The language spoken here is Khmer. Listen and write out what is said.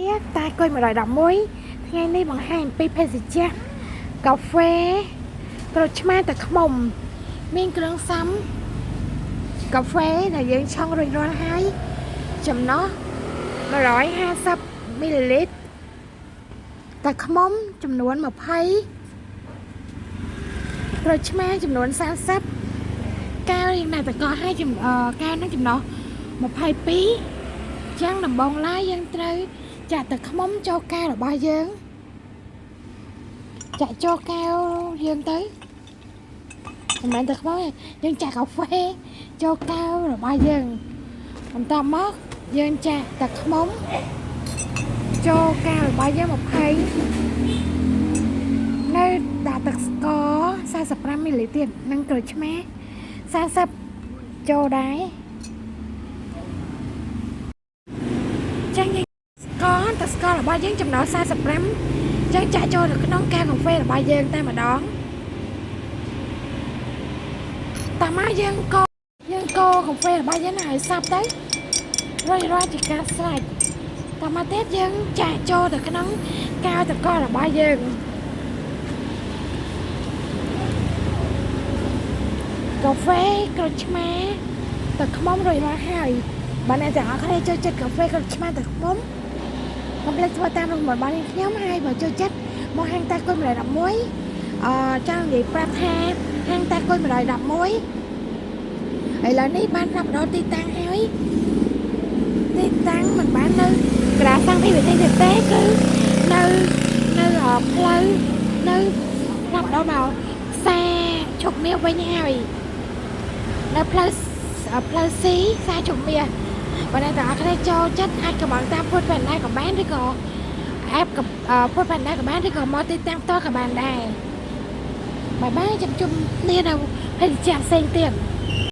នេះតាគុយ111ថ្ងៃនេះបង្ហាញអំពីភេសជ្ជៈកាហ្វេក្រូចឆ្មាទឹកឃ្មុំមានគ្រឿងផ្សំកាហ្វេដែលយើងឆុងរួចរាល់ហើយចំណុះ150មីលីលីត្រទឹកឃ្មុំចំនួន20ក្រូចឆ្មាចំនួន30កែវយើងដាក់តកឲ្យចំកែវនឹងចំណុះ22ចឹងដំបងឡើយយើងត្រូវចាក់ទឹកឃ្មុំចូលកែវរបស់យើងចាក់ចូលកែវយើងទៅមិនមែនទឹកឃ្មុំទេយើងចាក់កាហ្វេចូលកែវរបស់យើងបន្ទាប់មកយើងចាក់ទឹកឃ្មុំចូលកែវរបស់យើង20នៅដាក់ទឹកស្ករ45មីលីលីត្រទៀតនិងក្រូចឆ្មា40ចូលដែរចឹងយើងស្ករទឹកស្កររបស់យើងចំណុះ45ចឹងចាក់ចូលទៅក្នុងកែវកាហ្វេរបស់យើងតែម្ដងតាមមកយើងកូរយើងកូរកាហ្វេរបស់យើងឲ្យសព្វទៅរួចរាល់ជាការស្រេចតាមមកទៀតយើងចាក់ចូលទៅក្នុងកែវទឹកកករបស់យើងកាហ្វេក្រូចឆ្មាទឹកឃ្មុំរួចរាល់ហើយបើអ្នកទាំងអស់គ្នាចូលចិត្តកាហ្វេក្រូចឆ្មាទឹកឃ្មុំកុំភ្លេចធ្វើតាមរូបមន្តរបស់នាងខ្ញុំហើយបើចូលចិត្តមកហាងតាគុយ111អឺចង់និយាយប្រាប់ថាហាងតាគុយ111ឥឡូវនេះបានផ្លាស់ប្ដូរទីតាំងហើយទីតាំងមិនបាននៅក្រាសាំងពីវិធីទៀតទេគឺនៅនៅផ្លូវនៅផ្លាស់ប្ដូរមកផ្សារឈុកមាសវិញហើយនៅផ្លូវផ្លូវស៊ីផ្សារឈុកមាសបើអ្នកទាំងអស់គ្នាចូលចិត្តអាចកំងតាម foodpanda ក៏បានឬក៏ app ក៏ foodpanda ក៏បានឬក៏មកទីតាំងផ្ទាល់ក៏បានដែរ bye bye ចាំជុំគ្នានៅភេសជ្ជៈផ្សេងទៀត។